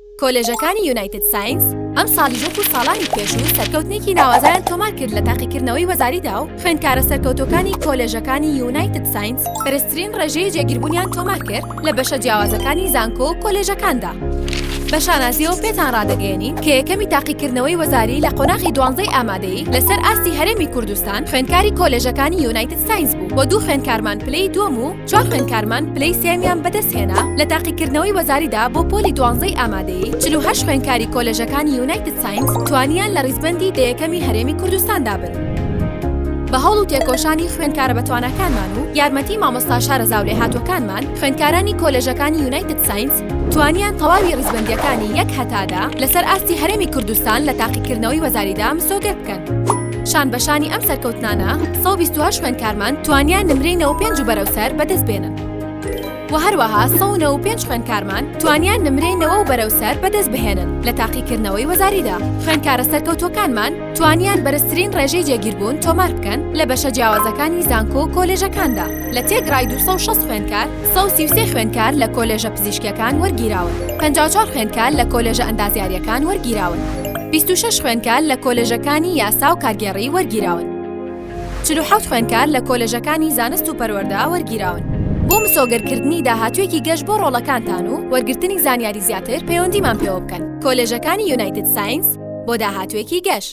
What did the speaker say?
کۆلێژەکانی یونایتد ساینس ئەمساڵیش وەکو ساڵانی پێشوو سەرکەوتنێکی ناوازەیان تۆمار کرد لە تاقیکردنەوەی وەزاریدا و خوێندکارە سەرکەوتووەکانی کۆلێژەکانی یونایتد ساینس بەرزترین ڕێژەی جێگیربوونیان تۆمار کرد لە بەشە جیاوازەکانی زانکۆ و کۆلێژەکاندا. بە شانازیەوە پێتان ڕادەگەیەنین کە یەکەمی تاقیکردنەوەی وەزاری لە قۆناغی دوانزەی ئامادەیی لەسەر ئاستی هەرێمی کوردستان خوێندکاری کۆلێژەکانی یونایتد ساینس بوو و دوو خوێندکارمان پلەی دووەم و چوار خوێندکارمان پلەی سێیەمیان بەدەستهێنا لە تاقیکردنەوەی وەزاریدا بۆ پۆلی دوانزەی ئامادەیی، 48 خوێندکاری کۆلێژەکانی یونایتد ساینس توانیان لە ڕیزبەندی دە یەکەمی هەرێمی کوردستاندا بن. بە هەوڵ و تێکۆشانی خوێندکارە بەتواناکانمان و یارمەتی مامۆستا شارەزا و لێهاتووەکانمان، خوێندکارانی کۆلێژەکانی یونایتد ساینس توانیان تەواوی ڕیزبەندییەکانی یەک هەتا دە لەسەر ئاستی هەرێمی کوردستان لە تاقیکردنەوەی وەزاریدا مسۆگەر بکەن. شان بە شانی ئەم سەرکەوتنانە، 128 خوێندکارمان توانیان نمرەی 95 و بەرەو سەر بەدەست بێنن و هەروەها 195 خوێندکارمان توانیان نمرەی 90 و بەرەو سەر بەدەست بهێنن لە تاقیکردنەوەی وەزاریدا. خوێندکارە سەرکەوتووەکانمان توانیان بەرزترین ڕێژەی جێگیربوون تۆمار بکەن لە بەشە جیاوازەکانی زانکۆ و کۆلێژەکاندا لە تێکڕای 260 خوێندکار، 133 خوێندکار لە کۆلێژە پزیشکیەکان وەرگیراون، 54 خوێندکار لە کۆلێژە ئەندازیاریەکان وەرگیراون، 26 خوێندکار لە کۆلێژەکانی یاسا و کارگێڕی وەرگیراون، 47 خوێندکار لە کۆلێژەکانی زانست و پەروەردە وەرگیراون. بۆ مسۆگەرکردنی داهاتوویەکی گەش بۆ ڕۆڵەکانتان و وەرگرتنی زانیاری زیاتر پەیوەندیمان پێوە بکەن. کۆلێژەکانی یونایتد ساینس بۆ داهاتوویەکی گەش.